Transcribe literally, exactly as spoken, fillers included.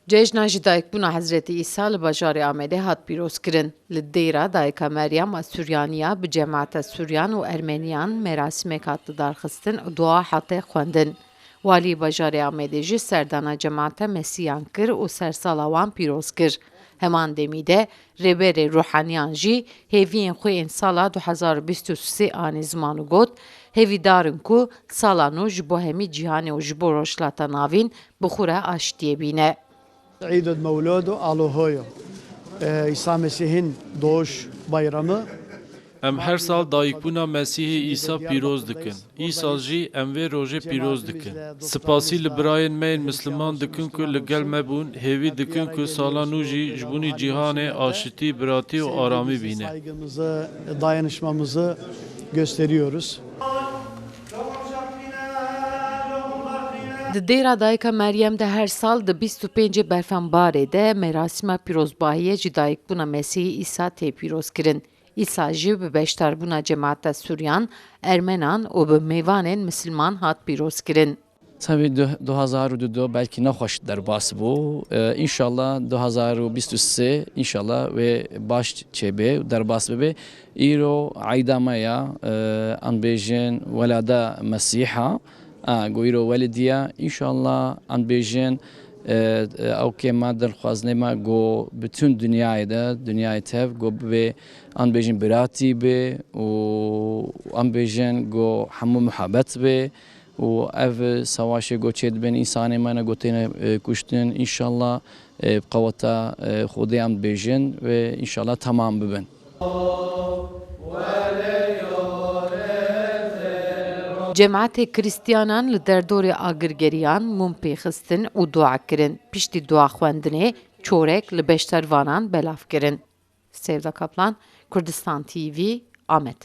Cejna ji dayikbûna Hezretî Îsa li bajarê Amedê hat pîrozkirin. Li dêra Dayika Meryem a Suryaniya bi cemaeta Suryan û Ermeniyan merasîmek hat lidarxistin û dua hate xwendin. Walî bajarê Amedê jî serdana cemaeta Mesîhan kir û sersala wan pîroz kir. Heman demî de Rêberê Ruhaniyan jî hêviyên xwe yên sala du hezar û bîst û sê anî ziman û got, hêvîdar in ku sala nû ji bo hemî cîhanê û ji bo Rojhilata Navîn bi xwe re aştiyê bîne. Îd û Mewlûd û Alohoyo. Ee, İsa Mesih'in doğuş bayramı. Em her sal dayikbûna Mesîhê Îsa pîroz dikin. Îsal jî em vê rojê pîroz dikin. Spasî li birayên me yên Misliman dikin ku li gel me bûn, hêvî dikin ku sala nû jî ji bûnî cîhanê aşitî, biratî û aramî bîne. Saygımızı, dayanışmamızı gösteriyoruz. Di Dêra Dayika Meryem de her sal di bîst û pêncê Berfenbarê de merasîma pîrozbahiyê ji dayikbûna Mesîhê Îsa tê pîrozkirin. Îsa jî bi beşdarbûna cemaeta Suryan, Ermenan û bi mêvanên Misilman hat pîrozkirin. Tabii du-, du hazar û du belkî nexweş derbas bû. Ee, înşallah du hazar û bîst û sê înşallah wê baş çêbe û derbas bibe. Îro eyda me ya, e, em bêjin welada Mesîha, a, ku îro welidî ya, înşallah em bêjin, e, e, ew kê me dilxwazinê me ku bütün dinyayê de, dinyayê tev ku bê, em bêjin biratî bê û em bêjin ku hemû muhabbet bê û ev savaşê ku çêdibin, însanê me ne ku têne, e, kuştin, înşallah, e, bi qeweta, e, Xwedê em dibêjin ve înşallah temam bibin. Cemaetê Krîstiyanan li derdorê agir geriyan, mûm pêxistin û dua kirin. Piştî dua xwendinê çorek li beşdarvanan belav kirin. Sevda Kaplan, Kurdistan T V, Amed.